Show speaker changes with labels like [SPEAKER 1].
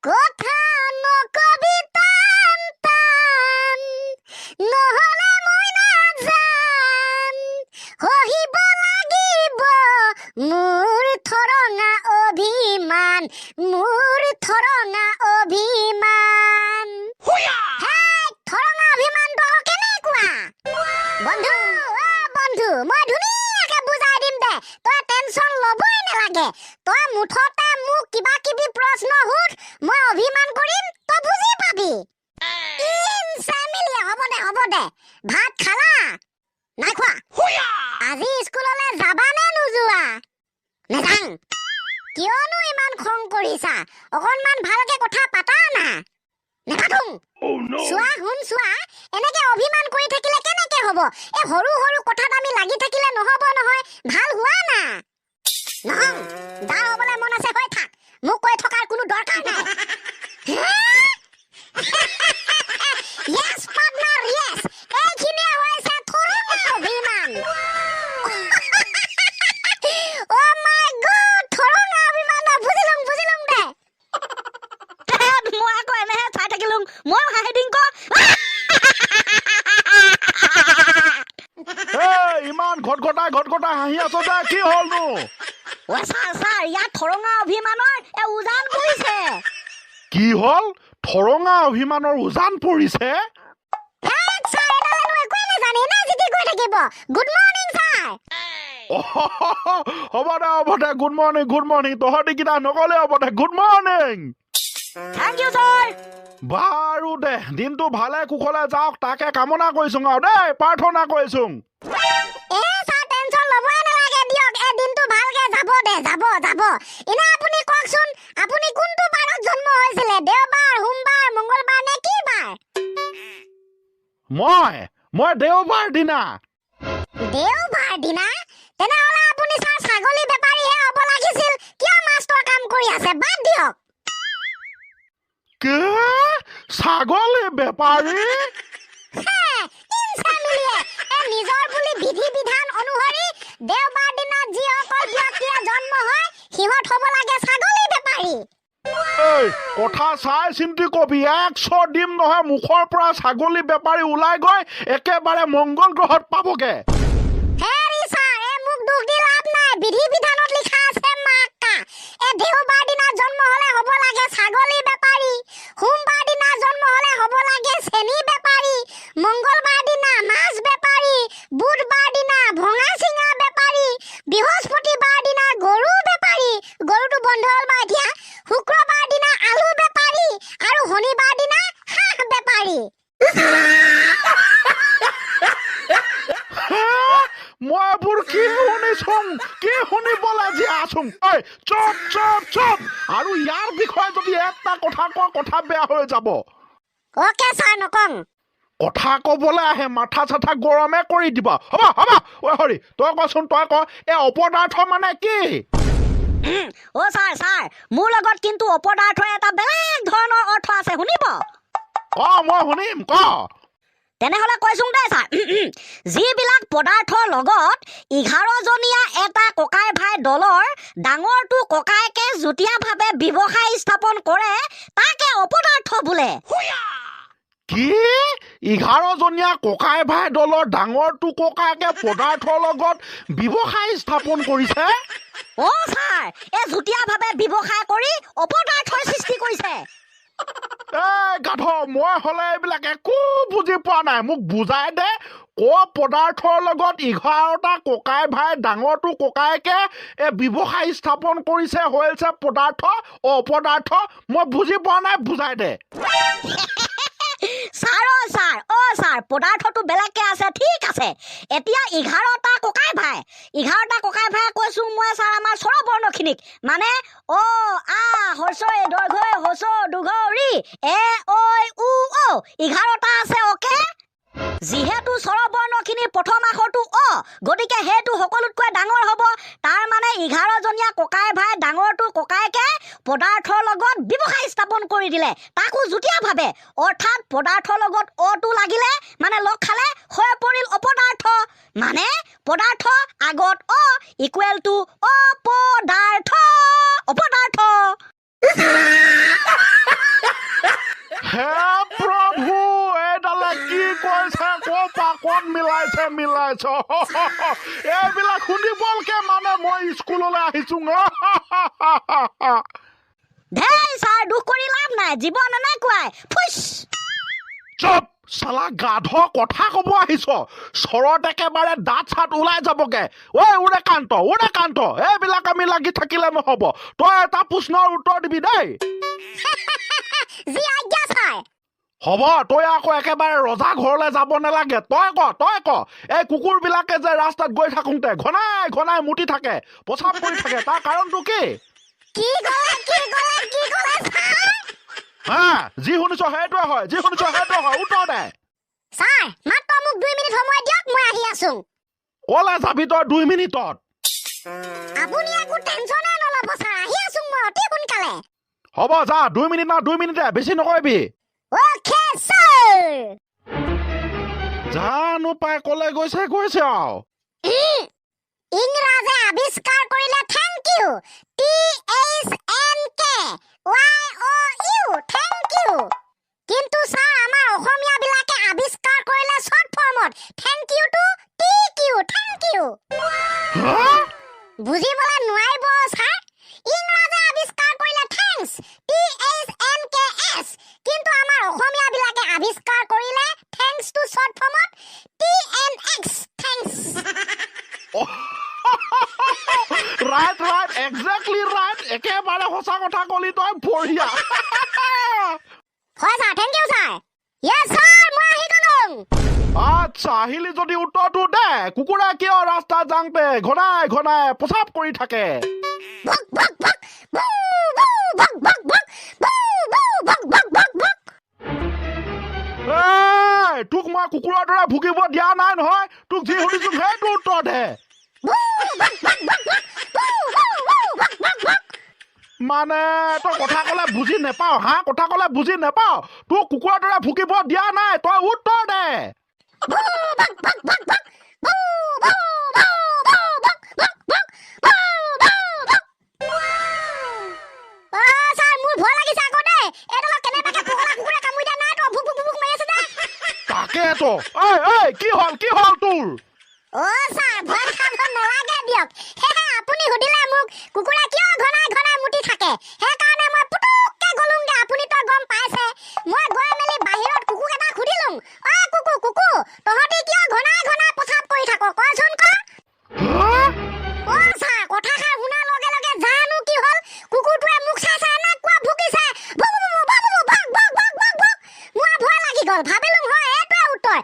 [SPEAKER 1] কথা নকবি টান টান, নহলে মই নাজান, সহিব লাগিব মোৰ থৰঙা অভিমান, মোৰ থৰঙা অভিমান। হেই, থৰঙা অভিমানটো আকৌ কেনেকুৱা? বন্ধু, অ বন্ধু, মই ধুনীয়াকে বুজাই দিম দে, তই টেনচন ল'বই নালাগে। তই মুঠতে মোক কিবা কিবি প্ৰশ্ন সোধ, মই অভিমান কৰিম, তই বুজি পাবি। ইনচামিলিয়া, হ'ব দে, হ'ব দে। ভাত খালা? নাই খোৱা। আজি স্কুললৈ যাবা নে নোযোৱা? নেযাং। কিয়নো ইমান খং কৰিছা? অকণমান ভালকে কথা পাতা না। নেপাতো। চোৱা, শুন, চোৱা, এনেকে অভিমান কৰি থাকিলে কেনেকে হ'ব? এই সৰু সৰু কথাত আমি লাগি থাকিলে নহ'ব নহয়। ভাল হোৱা না। নহওঁ। যাৰ হ'বলৈ মন আছে হৈ থাক, মোক কৈ থকাৰ কোনো দৰকাৰ নাই। য়েছ পাৰ্টনাৰ, য়েছ। এইখিনিয়ে হৈছে থৰঙা অভিমান। অ' মাই গড, থৰঙা অভিমান, বুজিলোং, বুজিলোং দে।
[SPEAKER 2] মই আকৌ এনেহে চাই থাকিলো, ময়ো হাঁহি দিম ক।
[SPEAKER 3] এই, ইমান ঘটঘটাই ঘটঘটাই হাঁহি আছ যে, কি হ'লনো?
[SPEAKER 2] অ ছাৰ, ছাৰ, ইয়াত থৰঙা অভিমানৰ এই উজান পৰিছে।
[SPEAKER 3] কি হ'ল? থৰঙা অভিমানৰ উজান পৰিছে?
[SPEAKER 1] হেই ছাৰ, এডালেনো একোৱে নাজানে, এনে যি টি কৈ থাকিব। Good morning sir.
[SPEAKER 3] হ'ব দে, হ'ব দে, গুড মৰ্ণিং, গুড মৰ্ণিং। তহঁতি কিটা নক'লে হ'ব দে, good morning.
[SPEAKER 2] Thank you sir.
[SPEAKER 3] বাৰু দে, দিনটো ভালে কুশলে যাওক তাকে কামনা কৰিছোং আৰু দেই, প্ৰাৰ্থনা কৰিছোং।
[SPEAKER 1] এ ছাৰ, টেনচন ল'বই নালাগে দিয়ক, এই দিনটো ভালকে যাব দে, যাব যাব। এনে আপুনি কওকচোন, আপুনি কোনটো বাৰত জন্ম হৈছিলে? দেওবাৰ, সোমবাৰ, মংগলবাৰ নে কি বাৰ?
[SPEAKER 3] মই দেওবাৰ দিনা।
[SPEAKER 1] দেওবাৰ দিনা? তেনেহ'লে আপুনি ছাৰ ছাগলী বেপাৰীহে হ'ব লাগিছিল। কিয় মাষ্টৰ কাম কৰি আছে? বাদ দিয়ক।
[SPEAKER 3] কি? ছাগলী বেপাৰী?
[SPEAKER 1] নিজৰ বুলি বিধি বিধান অনুসৰি দেওবাৰ দিনা যিসকল ব্যক্তিয়ে জন্ম হয়, সিহঁত হ'ব লাগে ছাগলী বেপাৰী।
[SPEAKER 3] এই, কথা চাই চিন্তি কবি, এক চৰ দিম নহয়, মুখৰ পৰা ছাগলী বেপাৰী ওলাই গৈ একেবাৰে মংগল গ্ৰহত পাবগে।
[SPEAKER 1] হেৰি ছাৰ, এই মোক দুখ দি লাভ নাই, বিধি বিধানত লিখা আছে মাকা। এই দেওবাৰ দিনা জন্ম হলে হ'ব লাগে ছাগলী বেপাৰী, সোমবাৰ দিনা জন্ম হলে হ'ব লাগে চেনি বেপাৰী, মংগলবাৰ দিনা মাছ বেপাৰী, বুধবাৰ দিনা ভঙা চিঙা বেপাৰী, বৃহস্পতিবাৰ দিনা গৰু বেপাৰী, গৰুটো বন্ধ হ'ল বা এতিয়া, শুক্ৰবাৰ দিনা আলু বেপাৰী আৰু শনিবাৰ দিনা হাঁহ বেপাৰী।
[SPEAKER 3] মই এইবোৰ কি শুনিছোং, কি শুনিবলৈ জীয়াই আছোং। ঐ চুপ চুপ চুপ, আৰু ইয়াৰ বিষয়ে যদি এটা কথা কওঁ, কথা বেয়া হৈ যাব।
[SPEAKER 1] অ'কে ছাৰ, নকং।
[SPEAKER 3] কথা কবলৈ আহে, মাথা চাথা গৰমে কৰি দিব। হ'ব হ'ব। ঐ হৰি, তই কচোন, তই ক, এই অপদাৰ্থ মানে কি?
[SPEAKER 2] অ ছাৰ, ছাৰ, মোৰ লগত কিন্তু অপদাৰ্থৰ এটা বেলেগ ধৰণৰ অৰ্থ আছে, শুনিব?
[SPEAKER 3] ক, মই শুনিম, ক।
[SPEAKER 2] তেনেহ'লে কৈছোং দেই ছাৰ, যিবিলাক পদাৰ্থৰ লগত 11জনীয়া এটা ককাই ভাই দলৰ ডাঙৰটো ককায়েকে যুটীয়াভাৱে ব্যৱসায় স্থাপন কৰে, তাকে অপদাৰ্থ বোলে।
[SPEAKER 3] কি? 11জনীয়া ককাই ভাই দলৰ ডাঙৰটো ককায়েকে পদাৰ্থৰ লগত ব্যৱসায় স্থাপন কৰিছে?
[SPEAKER 2] অ ছাৰ, এই যুটীয়াভাৱে ব্যৱসায় কৰি অপদাৰ্থৰ সৃষ্টি কৰিছে।
[SPEAKER 3] এই গাধ, মই হ'লে এইবিলাক একো বুজি পোৱা নাই, মোক বুজাই দে। ক পদাৰ্থৰ লগত 11টা ককাই ভাই ডাঙৰটো ককায়েকে এই ব্যৱসায় স্থাপন কৰিছে হৈছে পদাৰ্থ অপদাৰ্থ, মই বুজি পোৱা নাই, বুজাই দে।
[SPEAKER 2] ছাৰ, অ ছাৰ, অ ছাৰ, পদাৰ্থটো বেলেগকে আছে, ঠিক আছে। এতিয়া 11টা ককাই ভাই, 11টা ককাই ভাই কৈছো মই ছাৰ, আমাৰ স্বৰবৰ্ণখিনিক, মানে অ আ হৰ্ষই দৈৰ্ঘ্যই হৰ্ষ দীৰ্ঘ ঋ এ ঐ উ অ, 11টা আছে। অ'কে, যিহেতু স্বৰবৰ্ণখিনিৰ প্ৰথম আখৰটো অ, গতিকে সেইটো সকলোতকৈ ডাঙৰ হ'ব। তাৰ মানে 11জনীয়া ককাই ভাই ডাঙৰটো ককায়েকে পদাৰ্থৰ লগত ব্যৱসায় স্থাপন কৰি দিলে, তাকো যুটীয়াভাৱে। অৰ্থাৎ পদাৰ্থৰ লগত অটো লাগিলে, মানে লগ খালে, হৈ পৰিল অপদাৰ্থ। মানে পদাৰ্থ আগত অ ইকুৱেল টু অপদাৰ্থ, অপদাৰ্থ।
[SPEAKER 3] হে প্ৰভু, এইডালে কি কৈছে, ক'পা ক'ত মিলাইছে মিলাইছে। এইবিলাক শুনিবলকে মানে মই স্কুললৈ আহিছো।
[SPEAKER 2] ধেই ছাৰ, দুখ কৰি লাভ নাই, জীৱন এনেকুৱাই। ফুচ।
[SPEAKER 3] চুপ চালা গাধ, কথা ক'ব আহিছ, চৰত একেবাৰে দাঁত চাত ওলাই যাবগে। ঐ উৰেকান্ত, উৰেকান্ত, এইবিলাক আমি লাগি থাকিলে নহ'ব, তই এটা প্ৰশ্নৰ উত্তৰ দিবি দেই।
[SPEAKER 1] জি আজ্ঞা ছাৰ।
[SPEAKER 3] হ'ব, তই আকৌ একেবাৰে ৰজা ঘৰলৈ যাব নালাগে। তই ক, তই ক, এই কুকুৰবিলাকে যে ৰাস্তাত গৈ থাকোঁতে ঘনাই ঘনাই মুতি থাকে, প্ৰস্ৰাৱ কৰি থাকে, তাৰ কাৰণটো কি?
[SPEAKER 1] কি ক'লে, কি ক'লে, কি ক'লে ছাৰ?
[SPEAKER 3] হা, যি শুনিছ সেইটোৱে হয়, যি শুনিছ সেইটোৱে হয়, উত্তৰ দে।
[SPEAKER 1] ছাৰ, মাত্ৰ মোক 2 মিনিট সময় দিয়ক, মই আহি আছো।
[SPEAKER 3] ক'লে যাবি তই 2 মিনিটত?
[SPEAKER 1] আপুনি একো টেনচনে নল'ব ছাৰ, আহি আছো মই অতি সোনকালে।
[SPEAKER 3] হ'ব যা, 2 মিনিট না 2 মিনিটে, বেছি নকৰিবি।
[SPEAKER 1] Okay sir.
[SPEAKER 3] জানো পাই ক'লে গৈছে গৈছে আৰু।
[SPEAKER 1] ইংৰাজে আৱিষ্কাৰ কৰিলে thank you, THNKYOU, thank you। কিন্তু ছাৰ, আমাৰ অসমীয়াবিলাকে আৱিষ্কাৰ কৰিলে শ্বৰ্ট ফৰ্মত thank ইউটো TQ, thank you.
[SPEAKER 3] হা?
[SPEAKER 1] বুজিবলৈ নোৱাৰিব ছাৰ। ইংৰাজে আৱিষ্কাৰ কৰিলে thanks, THNKS, কিন্তু আমাৰ অসমীয়াবিলাকে আৱিষ্কাৰ কৰিলে থেংকছটো শ্বৰ্ট ফৰ্মত TNX, thanks.
[SPEAKER 3] Right right, exactly right, একেবাৰে সঁচা কথা কলি তই, বঢ়িয়া।
[SPEAKER 1] হয় sir, thank you sir. Yes sir, মই আহি গ'লো।
[SPEAKER 3] আচ্ছা, আহিলি যদি উত্তৰটো দে, কুকুৰে কিয় ৰাস্তাত যাওঁতে ঘনাই ঘনাই প্ৰস্ৰাৱ কৰি থাকে?
[SPEAKER 1] ভক ভক ভক, বু বু, ভক ভক ভক, বু বু, ভক ভক ভক ভক।
[SPEAKER 3] এই, তোক মই কুকুৰৰ দৰে ভুকিব দিয়া নাই নহয়। তোক যি সুধিছো সেইটো উত্তৰ দে।
[SPEAKER 1] বু, ভক ভক ভক ভক, বু বু বু, ভক ভক ভক।
[SPEAKER 3] মানে তই কথা ক'লে বুজি নেপাও? হা, কথা ক'লে বুজি নেপাও? তোক কুকুৰৰ দৰে ভুকিব দিয়া নাই, তই উত্তৰ দে।
[SPEAKER 1] বু, ভক ভক ভক ভক, বু বু বু বু, ভক ভক ভক, বু বু ভক। অ ছাৰ, মোৰ ভয় লাগিছে আকৌ দেই। এইডালক কেনেবাকে পগলা কুকুৰে কামুৰি দিয়া নাইতো? ভুক ভুক ভুক মাৰি আছে যে।
[SPEAKER 3] তাকেতো। ঐ ঐ, কি হ'ল, কি হ'ল তোৰ?
[SPEAKER 1] অ ছাৰ, ভয় খাব নালাগে দিয়ক। সেহে আপুনি সুধিলে মোক কুকুৰে কিয় ঘনাই ঘনাই মুতি থাকে, সেইকাৰণে মই পুতুককে গ'লোংগে। আপুনিতো গম পাইছে। মই গৈ মেলি বাহিৰত কুকুৰ এটা সুধিলোং, অ কুকু কুকু, তহঁতি কিয় ঘনাই ঘনাই প্ৰস্ৰাৱ কৰি থাক, কচোন ক।
[SPEAKER 3] হা?
[SPEAKER 1] অ ছাৰ, কথাষাৰ শুনাৰ লগে লগে জানো কি হ'ল, কুকুৰটোৱে মোক চাই চাই এনেকুৱা ভুকিছে, ভু ভু ভু ভু ভু, ভক ভক ভক ভক ভক। মোৰ ভয় লাগি গ'ল। ভাবিলো হয় এইটোৱে উত্তৰ।